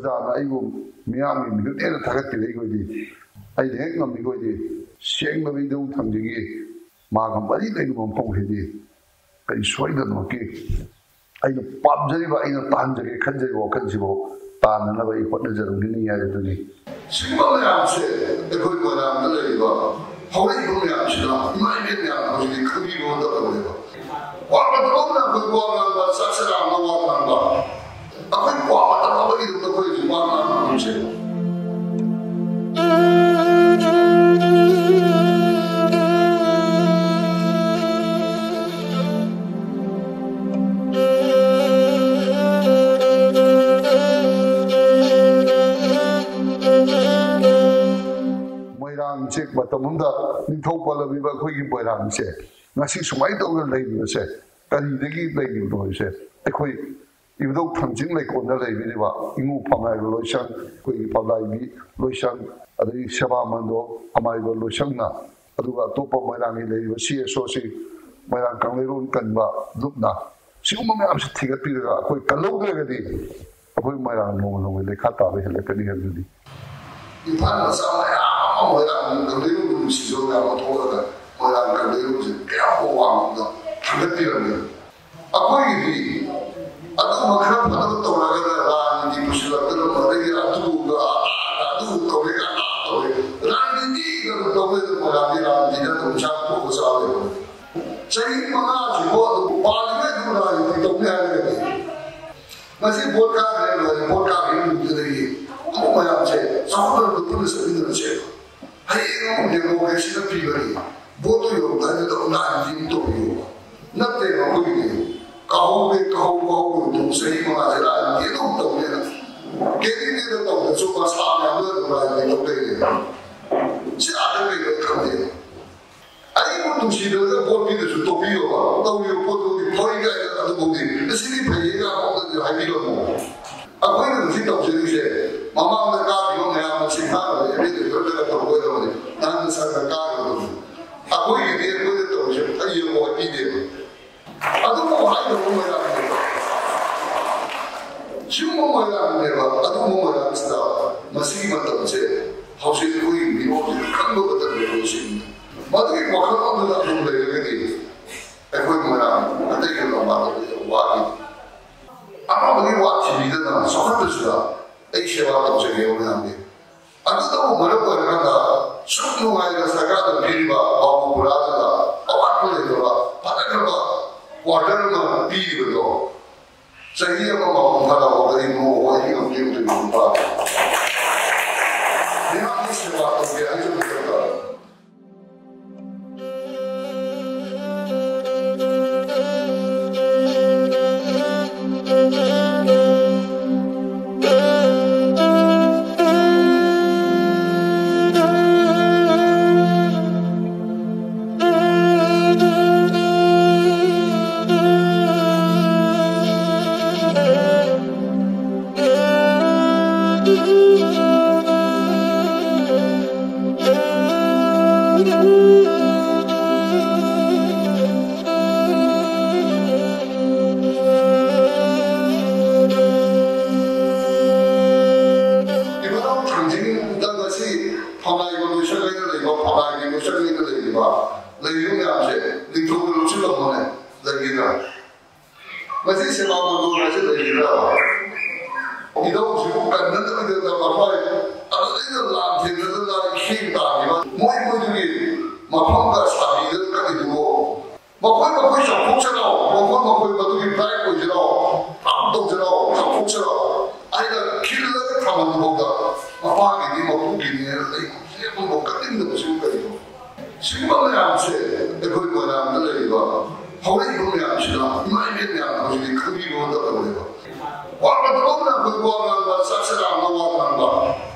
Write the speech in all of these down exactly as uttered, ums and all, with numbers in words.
ꯑꯣꯖꯥꯅ ꯑꯩꯕꯨ ꯃꯤꯌꯥꯝꯒꯤ ꯃꯤꯍꯨꯠꯅꯦꯅ ꯊꯥꯒꯠꯄꯤꯔꯛꯏꯈꯣꯏꯗꯤ, ꯑꯩꯅ ꯍꯦꯛ ꯉꯝꯃꯤꯈꯣꯏꯗꯤ ꯁꯦꯡꯂꯕ ꯏꯙꯧ ꯊꯝꯖꯒꯦ꯫ ꯃꯥꯒ ꯃꯔꯤ ꯂꯩꯅꯕ ꯃꯐꯝꯈꯩꯗꯤ ꯑꯩ ꯁꯣꯏꯗꯅꯃꯛꯀꯤ ꯑꯩꯅ ꯄꯥꯝꯖꯔꯤꯕ, ꯑꯩꯅ ꯇꯥꯟꯖꯒꯦ ꯈꯟꯖꯔꯤꯕ ꯋꯥꯈꯜꯁꯤꯐꯥꯎ ꯇꯥꯟꯅꯅꯕ ꯑꯩ ꯍꯣꯠꯅꯖꯔꯝꯒꯅꯤ ꯍꯥꯏꯕꯗꯨꯅꯤ꯫ ꯁꯤꯒꯨꯝꯕ ꯃꯌꯥꯝꯁꯦ ꯑꯩꯈꯣꯏ ꯃꯣꯏꯔꯥꯡꯗ ꯂꯩꯔꯤꯕ ꯍꯧꯔꯛꯏꯕ ꯃꯌꯥꯝꯁꯤꯅ ꯏꯃꯥ ꯏꯕꯦꯟ ꯃꯌꯥꯝ ꯍꯧꯖꯤꯛꯇꯤ ꯈꯪꯕꯤꯕ ꯃꯇꯝ ꯇꯧꯔꯦꯕ꯫ ꯋꯥ ꯃꯇꯝ ꯑꯃꯅ ꯑꯩꯈꯣꯏ ꯋꯥ ꯉꯥꯡꯕ, ꯆꯥꯛ ꯆꯔꯥ ꯑꯃ ꯋꯥ ꯉꯥꯡꯕ, ꯑꯩꯈꯣꯏ ꯋꯥ ꯃꯇꯝ ꯑꯃꯒꯤꯗꯃꯛꯇ ꯑꯩꯈꯣꯏ ꯍꯧꯖꯤꯛ ꯋꯥ ꯉꯥꯡꯕ ꯉꯝꯁꯦ꯫ ꯃꯣꯏꯔꯥꯡꯁꯦ ꯃꯇꯝ ꯑꯃꯗ ꯅꯤꯡꯊꯧ ꯄꯜꯂꯝꯃꯤꯕ ꯑꯩꯈꯣꯏꯒꯤ ꯃꯣꯏꯔꯥꯡꯁꯦ ꯉꯁꯤ ꯁꯨꯃꯥꯏꯅ ꯇꯧꯅ ꯂꯩꯔꯤꯕꯁꯦ ꯀꯔꯤꯗꯒꯤ ꯂꯩꯔꯤꯕꯅꯣ ꯍꯥꯏꯕꯁꯦ, ꯑꯩꯈꯣꯏ ꯏꯕꯨꯙꯧ ꯊꯥꯡꯖꯤꯡ ꯂꯩꯀꯣꯜꯗ ꯂꯩꯕꯤꯔꯤꯕ ꯏꯉꯨ ꯐꯝꯉꯥꯏꯕ ꯂꯣꯏꯁꯪ, ꯑꯩꯈꯣꯏꯒꯤ ꯄꯥꯝꯂꯥꯏꯕꯤ ꯂꯣꯏꯁꯪ, ꯑꯗꯒꯤ ꯁꯦꯕꯥ ꯃꯟꯗꯣꯞ ꯑꯃꯥꯏꯕ ꯂꯣꯏꯁꯪꯅ, ꯑꯗꯨꯒ ꯑꯇꯣꯞꯄ ꯃꯣꯏꯔꯥꯡꯒꯤ ꯂꯩꯔꯤꯕ ꯁꯤ ꯑꯦꯁ ꯑꯣꯁꯤ, ꯃꯣꯏꯔꯥꯡ ꯀꯪꯂꯩꯔꯣꯟ ꯀꯟꯕ ꯂꯨꯞꯅ, ꯁꯤꯒꯨꯝꯕ ꯃꯌꯥꯝꯁꯤ ꯊꯤꯒꯠꯄꯤꯔꯒ ꯑꯩꯈꯣꯏ ꯀꯜꯍꯧꯗ꯭ꯔꯒꯗꯤ ꯑꯩꯈꯣꯏ ꯃꯣꯏꯔꯥꯡ ꯅꯣꯡꯃ ꯅꯣꯡꯃꯒꯤ ꯂꯩꯈꯥ ꯇꯥꯕ ꯍꯦꯜꯂꯛꯀꯅꯤ ꯍꯥꯏꯕꯗꯨꯅꯤ꯫ ꯏꯝꯐꯥꯜ ꯃꯆꯥ ꯃꯌꯥꯝ ꯑꯃ ꯃꯣꯏꯔꯥꯡ ꯀꯪꯂꯩꯔꯣꯟꯕꯨ ꯅꯨꯡꯁꯤꯖꯕ ꯃꯌꯥꯝ ꯑꯃ ꯊꯣꯛꯂꯒ ꯃꯣꯏꯔꯥꯡ ꯀꯪꯂꯩꯔꯣꯟꯁꯦ ꯀꯌꯥꯝ ꯋꯥꯡꯅ ꯊꯥꯡꯒꯠꯄꯤꯔꯝꯃꯤ꯫ ꯑꯩꯈꯣꯏꯒꯤꯗꯤ ꯑꯗꯨꯒꯨꯝꯕ ꯈꯔ ꯐꯅꯕ ꯇꯧꯔꯒꯅ ꯂꯥꯟꯒꯤ ꯄꯨꯁꯤꯜꯂꯛꯇꯅ ꯃꯗꯒꯤ ꯑꯗꯨꯒ ꯑꯗꯥꯒ ꯑꯗꯨ ꯇꯧꯔꯦ ꯑꯗꯥ ꯇꯧꯔꯦ꯫ ꯔꯥꯖꯅꯤꯇꯤꯗ ꯑꯗꯨꯝ ꯇꯧꯔꯦ, ꯑꯗꯨꯝ ꯃꯣꯏꯔꯥꯡꯗꯤ ꯔꯥꯖꯅꯤꯇꯤꯗ ꯑꯗꯨꯝ ꯏꯁꯥ ꯄꯨꯊꯣꯛꯄ ꯆꯥꯕ ꯂꯩꯕꯅꯤ꯫ ꯆꯍꯤ ꯃꯉꯥꯁꯤꯕꯨ ꯑꯗꯨꯝ ꯄꯥꯜꯂꯤꯉꯩ ꯑꯗꯨꯝ ꯔꯥꯖꯅꯤꯇꯤ ꯇꯧꯅꯤ ꯍꯥꯏꯔꯒꯗꯤ ꯉꯁꯤ ꯚꯣꯠ ꯀꯥꯈ꯭ꯔꯦ, ꯂꯣꯏꯔꯦ, ꯚꯣꯠ ꯀꯥꯈ꯭ꯔꯦ ꯅꯨꯃꯤꯠꯇꯨꯗꯒꯤ ꯑꯃꯨꯛ ꯃꯌꯥꯝꯁꯦ ꯆꯥꯎꯈꯠꯅꯕꯗ ꯄꯨꯟꯅ ꯆꯠꯃꯤꯟꯅꯔꯁꯦꯕ꯫ ꯍꯌꯦꯡ ꯑꯃꯨꯛ ꯗꯦꯃꯣꯀ꯭ꯔꯦꯁꯤꯅ ꯄꯤꯕꯅꯤ, ꯚꯣꯠꯇꯨ ꯌꯧꯔꯝꯗꯥꯏꯗꯨꯗ ꯑꯃꯨꯛ ꯂꯥꯟ ꯗꯤꯜ ꯇꯧꯕꯤꯌꯣꯕ꯫ ꯅꯠꯇꯦꯕ ꯑꯩꯈꯣꯏꯒꯤꯗꯤ꯫ ꯀꯥꯍꯧꯒꯦ, ꯀꯥꯍꯧ, ꯀꯥꯍꯧꯒꯦ, ꯑꯗꯨꯝ ꯆꯍꯤ ꯃꯉꯥꯁꯦ ꯂꯥꯟ ꯗꯤꯜ ꯑꯗꯨꯝ ꯇꯧꯅꯦꯅ꯫ ꯀꯦꯟꯗꯤꯗꯦꯠꯇ ꯇꯧꯗ꯭ꯔꯁꯨ ꯃꯁꯥ ꯃꯌꯥꯝꯗꯨꯅ ꯑꯗꯨꯝ ꯂꯥꯟ ꯗꯤꯜ ꯇꯧ ꯂꯩꯔꯦꯕ꯫ ꯁꯤ ꯑꯥꯗ ꯀꯩꯅꯣ ꯈꯪꯗꯦ꯫ ꯑꯩꯕꯨ ꯅꯨꯡꯁꯤꯗꯅ ꯚꯣꯠ ꯄꯤꯗ꯭ꯔꯁꯨ ꯇꯣꯛꯄꯤꯌꯣꯕ꯫ ꯇꯧꯔꯤꯕ ꯄꯣꯠꯇꯨꯗꯤ ꯐꯩ ꯀꯥꯏꯅ ꯑꯗꯨꯐꯥꯎꯗꯤ ꯑꯁꯤꯗꯤ ꯐꯩꯌꯦ ꯀꯥꯏꯅ ꯑꯃꯨꯛꯇꯗꯤ ꯍꯥꯏꯕꯤꯔꯝꯃꯣ꯫ ꯑꯩꯈꯣꯏꯅ ꯍꯧꯖꯤꯛ ꯇꯧꯖꯔꯤꯁꯦ ꯃꯃꯥꯡꯗ ꯀꯥꯈꯤꯕ ꯃꯌꯥꯝ ꯑꯁꯤ ꯀꯥꯈ꯭ꯔꯕ ꯑꯦꯝ ꯑꯦꯜ ꯑꯦ ꯈꯔꯗꯒ ꯇꯧꯔꯣꯏꯗꯕꯅꯤ꯫ ꯅꯍꯥꯟ ꯁꯔꯀꯥꯔ ꯀꯥꯈ꯭ꯔꯕꯅꯤ꯫ ꯑꯩꯈꯣꯏꯒꯤꯗꯤ ꯑꯩꯈꯣꯏꯅ ꯇꯧꯔꯤꯁꯦ ꯐꯩꯌꯦꯕ ꯄꯤꯗꯦꯕ꯫ ꯑꯗꯨꯕꯨ ꯍꯥꯏꯅꯕ ꯃꯣꯏꯔꯥꯡꯅꯦꯕ꯫ ꯁꯤꯒꯨꯝꯕ ꯃꯣꯏꯔꯥꯡꯅꯦꯕ꯫ ꯑꯗꯨꯕꯨ ꯙꯔꯃ ꯄꯤꯔꯤꯕꯗꯣ ꯆꯍꯤ ꯑꯃ ꯃꯄꯨꯡ ꯐꯥꯔꯛꯄꯗ ꯑꯩ ꯅꯣꯡꯃ ꯑꯩ ꯉꯝꯈꯤꯕꯗꯨꯒꯤ ꯅꯨꯄꯥ꯫ ꯃꯤꯌꯥꯝꯒꯤ ꯁꯦꯕꯥ ꯇꯧꯒꯦ ꯍꯥꯏꯖꯕ ꯗꯔꯀꯥꯔ꯫ ꯏꯕꯨꯙꯧ ꯊꯥꯡꯖꯤꯡꯗ ꯉꯁꯤ ꯐꯝꯅꯥꯏꯕ ꯂꯣꯏꯁꯪ ꯂꯩꯅ ꯂꯩꯕ, ꯐꯝꯅꯥꯏꯕꯤ ꯂꯣꯏꯁꯪ ꯂꯩꯅ ꯂꯩꯔꯤꯕ, ꯂꯩꯔꯤꯕ ꯃꯌꯥꯝꯁꯦ ꯅꯤꯡꯊꯧꯅ ꯂꯧꯁꯤꯜꯂꯝꯃꯣꯅꯦ, ꯂꯩꯒꯦꯗ꯫ ꯉꯁꯤ ꯁꯦꯕꯥ ꯃꯟꯗꯣꯟ ꯍꯥꯏꯁꯦ ꯂꯩꯒꯦꯗ꯫ ꯏꯙꯧꯁꯤꯕꯨ ꯀꯟꯅꯗꯕꯤꯗ ꯃꯈꯣꯏ ꯑꯗꯨꯗꯩꯗ ꯂꯥꯟ ꯊꯦꯡꯅꯗꯅ ꯏꯁꯤꯡ ꯇꯥꯈꯤꯕ, ꯃꯣꯏ ꯃꯣꯏꯗꯨꯒꯤ ꯃꯐꯝꯒ ꯁꯥꯕꯤꯗꯅ ꯀꯠꯂꯤꯗꯨꯕꯨ ꯃꯈꯣꯏ ꯃꯈꯣꯏ ꯆꯥꯎꯊꯣꯛꯆꯔꯣ, ꯃꯈꯣꯏ ꯃꯈꯣꯏ ꯃꯗꯨꯒꯤ ꯕ꯭ꯔꯥꯏꯠ ꯑꯣꯏꯖꯔꯣ, ꯄꯥꯞ ꯇꯧꯖꯔꯣ, ꯆꯥꯎꯊꯣꯛꯆꯔꯣ꯫ ꯑꯩꯅ ꯈꯤꯜꯂꯒ ꯊꯝꯍꯟꯕꯐꯥꯎꯗ ꯃꯄꯥꯒꯤꯅꯤ, ꯃꯄꯨꯒꯤꯅꯤ ꯍꯥꯏꯅ ꯂꯩ ꯈꯨꯠꯁꯦ ꯑꯃꯐꯥꯎ ꯀꯠꯅꯤꯡꯗꯕꯁꯤꯕꯨ ꯀꯔꯤꯅꯣ? ꯁꯤꯒꯨꯝꯕ ꯃꯌꯥꯝꯁꯦ ꯑꯩꯈꯣꯏ ꯃꯣꯏꯔꯥꯡꯗ ꯂꯩꯔꯤꯕ ꯍꯧꯔꯛꯏꯕ ꯃꯌꯥꯝꯁꯤꯅ, ꯏꯃꯥ ꯏꯕꯦꯟ ꯃꯌꯥꯝ ꯍꯧꯖꯤꯛꯇꯤ ꯈꯪꯕꯤꯕ ꯃꯇꯝ ꯑꯣꯏꯔꯦꯕ꯫ ꯋꯥ ꯃꯇꯝ ꯑꯃꯗ ꯑꯩꯈꯣꯏ ꯋꯥ ꯉꯥꯡꯕ, ꯆꯥꯛ ꯆꯔꯥ ꯑꯃ ꯋꯥ ꯉꯥꯡꯕ,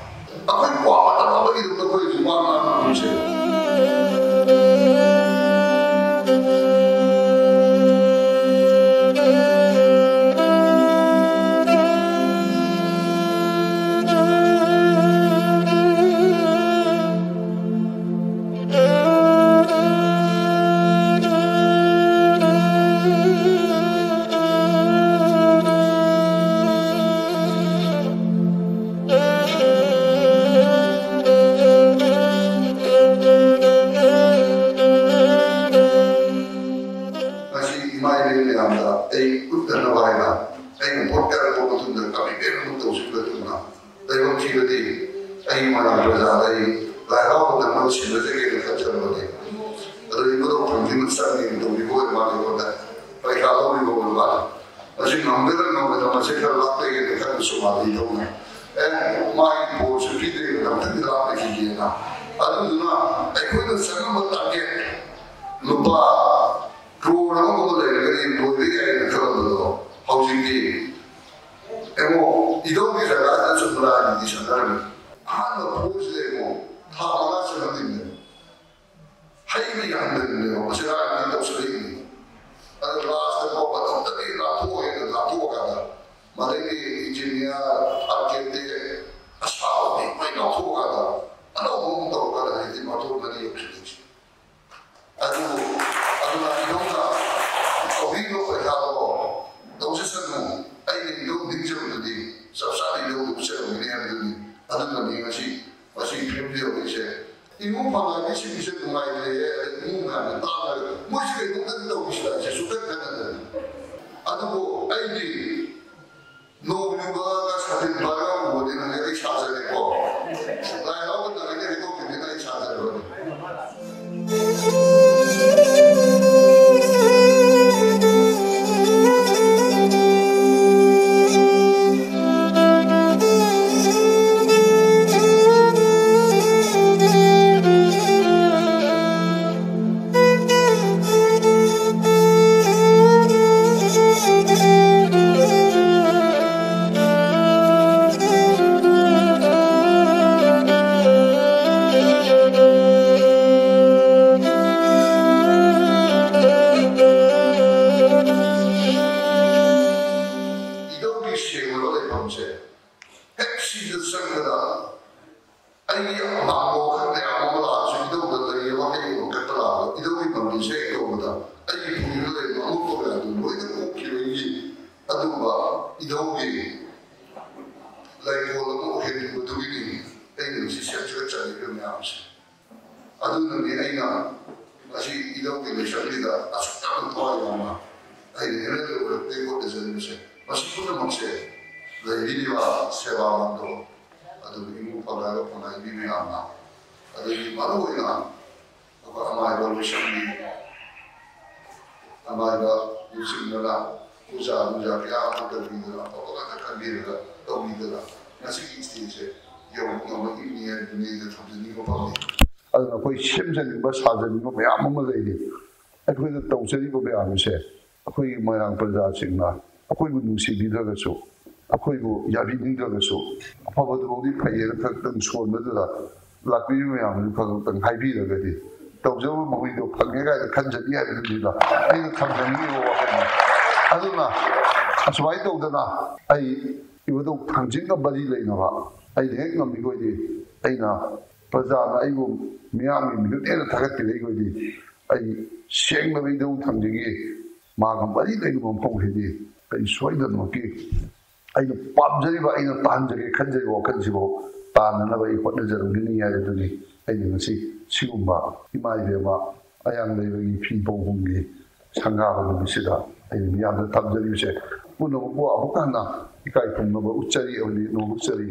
ꯑꯩꯈꯣꯏ ꯋꯥ ꯃꯇꯝ ꯑꯃꯒꯤꯗꯃꯛꯇ ꯑꯩꯈꯣꯏ ꯍꯧꯖꯤꯛ ꯋꯥ ꯉꯥꯡꯕꯁꯦ꯫ ꯉꯁꯤ ꯏꯃꯥ ꯏꯕꯦꯟ ꯃꯌꯥꯝꯗ ꯑꯩ ꯎꯠꯅꯅꯕ ꯍꯥꯏꯅ ꯑꯩꯅ ꯚꯣꯠ ꯀꯥꯔꯛꯄ ꯃꯇꯨꯡꯗ ꯀꯃꯤꯠꯃꯦꯟ ꯑꯃ ꯇꯧꯁꯤꯟꯕ ꯊꯨꯡꯅ ꯂꯥꯏꯕꯛ ꯊꯤꯕꯗꯤ ꯑꯩ ꯃꯌꯥꯝ ꯄ꯭ꯔꯖꯥꯗ ꯑꯩ ꯂꯥꯏ ꯍꯔꯥꯎꯕ ꯅꯪꯅꯕ ꯁꯤꯟꯅꯖꯒꯦꯅ ꯈꯟꯖꯔꯝꯕꯅꯤ꯫ ꯑꯗꯨ ꯏꯕꯨꯙꯧ ꯊꯥꯡꯖꯤꯡꯅ ꯆꯪꯉꯦꯅ ꯇꯧꯕꯤꯕ ꯑꯣꯏ ꯃꯥꯜꯂꯦ ꯑꯩꯉꯣꯟꯗ꯫ ꯄꯔꯤꯈꯥ ꯉꯝꯒꯗ꯭ꯔꯥ ꯉꯝꯃꯣꯏꯗ꯭ꯔꯥ, ꯃꯁꯤ ꯈꯔ ꯂꯥꯞꯄꯒꯦꯅ ꯈꯜꯂꯁꯨ ꯃꯥꯗꯤ ꯇꯧꯅ, ꯑꯦ, ꯃꯥꯒꯤ ꯕꯣꯜꯁꯨ ꯄꯤꯗ꯭ꯔꯦꯅ ꯑꯃꯨꯛꯇꯪꯗꯤ ꯂꯥꯞꯅꯈꯤꯒꯦꯅ꯫ ꯑꯗꯨꯗꯨꯅ ꯑꯩꯈꯣꯏꯅ ꯆꯪꯉꯝꯕ ꯇꯥꯔꯒꯦꯠ ꯂꯨꯄꯥ ꯀ꯭ꯔꯣꯔ ꯑꯃꯒꯨꯝꯕ ꯂꯩꯔꯒꯗꯤ ꯂꯣꯏꯕ ꯌꯥꯏꯅ ꯈꯜꯂꯝꯕꯗꯣ, ꯍꯧꯖꯤꯛꯇꯤ ꯑꯦꯃꯣ, ꯏꯙꯧꯒꯤ ꯖꯒꯥꯗ ꯆꯨꯝꯕ꯭ꯔꯥ ꯍꯥꯏꯅꯗꯤ ꯁꯥꯟꯅꯔꯝꯃꯤ꯫ ꯑꯍꯥꯟꯕ ꯄꯣꯠꯁꯤꯗ ꯑꯦꯃꯣ, ꯊꯥ ꯃꯉꯥ ꯆꯪꯍꯟꯅꯤꯡꯕꯅꯦ꯫ ꯍꯩꯕ ꯌꯥꯝꯗꯕꯅꯦꯕ, ꯃꯁꯤ ꯔꯥꯏꯅ ꯇꯧꯁꯜꯂꯛꯏꯅꯤ꯫ ꯑꯗꯣ ꯂꯥꯁꯇ ꯀꯣ, ꯃꯇꯣꯝꯇꯗꯤ ꯂꯥꯞꯊꯣꯛꯑꯦꯅ ꯂꯥꯞꯊꯣꯛꯑꯀꯥꯟꯗ, ꯃꯗꯩꯗꯤ ꯏꯟꯖꯤꯅꯤꯌꯥꯔ, ꯑꯥꯔꯀꯤꯇꯦꯛ, ꯑꯁꯥꯕ ꯃꯤ ꯂꯣꯏ ꯂꯥꯞꯊꯣꯛꯑꯀꯥꯟꯗ, ꯑꯅꯧꯕ ꯑꯃ ꯇꯧꯔꯀꯥꯟꯗ ꯍꯧꯖꯤꯛꯇꯤ ꯃꯇꯣꯝꯇꯗꯤ ꯌꯧꯁꯜꯂꯛꯏꯁꯦ꯫ ꯑꯗꯨꯕꯨ ꯑꯗꯨꯅ ꯏꯙꯧꯅ ꯇꯧꯕꯤꯕ ꯄꯩꯈꯥꯗꯣ ꯇꯧꯖꯁꯅꯨ꯫ ꯑꯩꯅ ꯏꯙꯧ ꯅꯤꯡꯖꯕꯗꯨꯗꯤ ꯆꯞ ꯆꯥꯅ ꯏꯙꯧꯗꯨ ꯎꯠꯆꯔꯝꯒꯅꯤ ꯍꯥꯏꯕꯗꯨꯅꯤ꯫ ꯑꯗꯨꯅꯅꯤ ꯉꯁꯤ ꯃꯁꯤ ꯐꯤꯕꯝꯗ ꯌꯧꯔꯛꯏꯁꯦ꯫ ꯏꯃꯨꯡ ꯐꯪꯉꯗꯤ ꯁꯤꯒꯤꯁꯦ ꯅꯨꯡꯉꯥꯏꯇ꯭ꯔꯦ ꯍꯥꯏꯔꯒ ꯏꯃꯨꯡ ꯃꯌꯥꯝꯅ ꯇꯥꯟꯅꯔꯒ ꯃꯣꯏꯁꯤ ꯀꯩꯅꯣꯝꯇꯗꯤ ꯇꯧꯕꯤꯁꯤꯔ ꯍꯥꯏꯁꯦ ꯁꯨꯡꯈꯟ ꯈꯟꯅꯗꯕꯅꯤ꯫ ꯑꯗꯨꯕꯨ ꯑꯩꯗꯤ ꯅꯣꯡ ꯌꯨꯡꯉꯒ ꯁꯥꯇꯤꯟ ꯄꯥꯏꯔꯒ ꯎꯕꯅꯤꯅ ꯑꯩ ꯁꯥꯖꯔꯦꯀꯣ꯫ ꯂꯥꯏ ꯍꯔꯥꯎꯕ ꯅꯪꯒꯅꯤ ꯍꯥꯏꯗꯣꯛꯈꯤꯕꯅꯤꯅ ꯑꯩ ꯁꯥꯖꯔꯕꯅꯤ꯫ ꯏꯙꯧꯒꯤ ꯁꯦꯡꯕ ꯂꯩꯐꯝꯁꯦ ꯍꯦꯛ ꯁꯤꯗ ꯆꯪꯕꯗ ꯑꯩꯒꯤ ꯑꯃꯥꯡꯕ ꯋꯥꯈꯜ ꯃꯌꯥꯝ ꯑꯃ ꯂꯥꯛꯑꯁꯨ ꯏꯙꯧꯗ ꯂꯩꯔꯤꯕ ꯋꯥꯍꯩ ꯑꯃꯈꯛꯇ ꯂꯥꯛꯑꯒ ꯏꯙꯧꯒꯤ ꯃꯃꯤꯡꯁꯦ ꯍꯦꯛ ꯀꯧꯕꯗ ꯑꯩꯒꯤ ꯄꯨꯛꯅꯤꯡꯗ ꯂꯩꯔꯤꯕ ꯑꯃꯨꯛꯄ ꯃꯌꯥꯝꯗꯨ ꯂꯣꯏꯅ ꯀꯣꯛꯈꯤꯕꯒꯤ ꯑꯗꯨꯒꯨꯝꯕ ꯏꯙꯧꯒꯤ ꯂꯩꯀꯣꯜ ꯑꯃ ꯑꯣꯏꯍꯟꯅꯤꯡꯕꯗꯨꯒꯤꯅꯤ ꯑꯩꯅ ꯉꯁꯤ ꯁꯦꯝꯖꯒꯠꯆꯔꯤꯕ ꯃꯌꯥꯝꯁꯦ꯫ ꯑꯗꯨꯅꯅꯤ ꯑꯩꯅ ꯉꯁꯤ ꯏꯙꯧꯒꯤ ꯂꯣꯏꯁꯪꯁꯤꯗ ꯑꯁꯨꯛ ꯌꯥꯝꯅ ꯊꯋꯥꯏ ꯌꯥꯎꯅ ꯑꯩꯅ ꯑꯦꯝ ꯑꯦꯜ ꯑꯦ ꯑꯣꯏꯔꯛꯄꯗꯒꯤ ꯍꯣꯠꯅꯖꯔꯤꯕꯁꯦ꯫ ꯃꯁꯤ ꯄꯨꯝꯅꯃꯛꯁꯦ ꯂꯩꯕꯤꯔꯤꯕ ꯁꯦꯕꯥ ꯃꯟꯗꯣ, ꯑꯗꯨꯒ ꯏꯃꯨꯡ ꯐꯝꯅꯥꯏꯕ ꯐꯝꯅꯥꯏꯕꯤ ꯃꯌꯥꯝꯅ, ꯑꯗꯒꯤ ꯃꯔꯨꯑꯣꯏꯅ ꯑꯩꯈꯣꯏ ꯑꯃꯥꯏꯕ ꯂꯣꯏꯁꯪꯒꯤ ꯑꯃꯥꯏꯕ ꯂꯨꯆꯤꯡꯕꯅ ꯄꯨꯖꯥ ꯅꯨꯡꯖꯥ ꯀꯌꯥ ꯑꯃ ꯇꯧꯕꯤꯗꯅ, ꯑꯐꯕ ꯉꯥꯛꯇ ꯈꯟꯕꯤꯔꯒ ꯇꯧꯕꯤꯗꯅ ꯉꯁꯤꯒꯤ stage ꯁꯦ ꯌꯧꯕ ꯉꯝꯃꯛꯏꯕꯅꯤ ꯍꯥꯏꯕꯗꯨꯅꯤ ꯑꯩꯅ ꯊꯝꯖꯅꯤꯡꯕ ꯄꯥꯝꯖꯩ꯫ ꯑꯗꯨꯅ ꯑꯩꯈꯣꯏ ꯁꯦꯝꯖꯅꯤꯡꯕ ꯁꯥꯖꯅꯤꯡꯕ ꯃꯌꯥꯝ ꯑꯃ ꯂꯩꯔꯤ꯫ ꯑꯩꯈꯣꯏꯅ ꯇꯧꯖꯔꯤꯕ ꯃꯌꯥꯝꯁꯦ ꯑꯩꯈꯣꯏꯒꯤ ꯃꯣꯏꯔꯥꯡ ꯄ꯭ꯔꯖꯥꯁꯤꯡꯅ ꯑꯩꯈꯣꯏꯕꯨ ꯅꯨꯡꯁꯤꯕꯤꯗ꯭ꯔꯒꯁꯨ, ꯑꯩꯈꯣꯏꯕꯨ ꯌꯥꯕꯤꯅꯤꯡꯗ꯭ꯔꯒꯁꯨ, ꯑꯐꯕꯗꯨꯐꯥꯎꯗꯤ ꯐꯩꯌꯦꯅ ꯈꯛꯇꯪ ꯁꯣꯟꯕꯗꯨꯗ ꯂꯥꯛꯄꯤꯔꯤꯕ ꯃꯌꯥꯝꯗꯨ ꯈꯛꯇꯪ ꯍꯥꯏꯕꯤꯔꯒꯗꯤ ꯇꯧꯖꯕ ꯃꯍꯩꯗꯣ ꯐꯪꯉꯦ ꯀꯥꯏꯅ ꯈꯟꯖꯅꯤ ꯍꯥꯏꯕꯗꯨꯅꯤꯗ ꯑꯩꯅ ꯊꯝꯖꯅꯤꯡꯉꯤꯕ ꯋꯥꯐꯝꯅꯤ꯫ ꯑꯗꯨꯅ ꯑꯁꯨꯃꯥꯏꯅ ꯇꯧꯗꯅ ꯑꯩ ꯏꯕꯨꯙꯧ ꯊꯥꯡꯖꯤꯡꯒ ꯃꯔꯤ ꯂꯩꯅꯕ ꯑꯩꯅ ꯍꯦꯛ ꯉꯝꯃꯤꯈꯣꯏꯗꯤ ꯑꯩꯅ ꯄ꯭ꯔꯖꯥꯅ ꯑꯩꯕꯨ ꯃꯤꯌꯥꯝꯒꯤ ꯃꯤꯍꯨꯠꯅꯦꯅ ꯊꯥꯒꯠꯄꯤꯔꯛꯏꯈꯣꯏꯗꯤ ꯑꯩ ꯁꯦꯡꯂꯕ ꯏꯙꯧ ꯊꯥꯡꯖꯤꯡꯒꯤ ꯃꯥꯒ ꯃꯔꯤ ꯂꯩꯅꯕ ꯃꯐꯝ ꯍꯥꯏꯗꯤ ꯑꯩ ꯁꯣꯏꯗꯅꯃꯛꯀꯤ ꯑꯩꯅ ꯄꯥꯝꯖꯔꯤꯕ, ꯑꯩꯅ ꯇꯥꯟꯖꯒꯦ ꯈꯟꯖꯔꯤꯕ ꯋꯥꯈꯜꯁꯤꯐꯥꯎ ꯇꯥꯟꯅꯅꯕ ꯑꯩ ꯍꯣꯠꯅꯖꯔꯝꯒꯅꯤ ꯍꯥꯏꯕꯗꯨꯅꯤ꯫ ꯑꯩꯅ ꯉꯁꯤ ꯁꯤꯒꯨꯝꯕ ꯏꯃꯥ ꯏꯕꯦꯝꯃ ꯑꯌꯥꯝ ꯂꯩꯕꯒꯤ ꯐꯤ ꯐꯧꯐꯝꯒꯤ ꯁꯪꯒꯥꯕ ꯅꯨꯃꯤꯠꯁꯤꯗ ꯑꯩꯅ ꯃꯤꯌꯥꯝꯗ ꯊꯝꯖꯔꯤꯕꯁꯦ ꯄꯨꯝꯅꯃꯛꯄꯨ ꯑꯃꯨꯛ ꯍꯟꯅ ꯏꯀꯥꯏ ꯈꯨꯝꯅꯕ ꯎꯠꯆꯔꯤ ꯑꯃꯗꯤ ꯅꯣꯡꯂꯨꯛꯆꯔꯤ꯫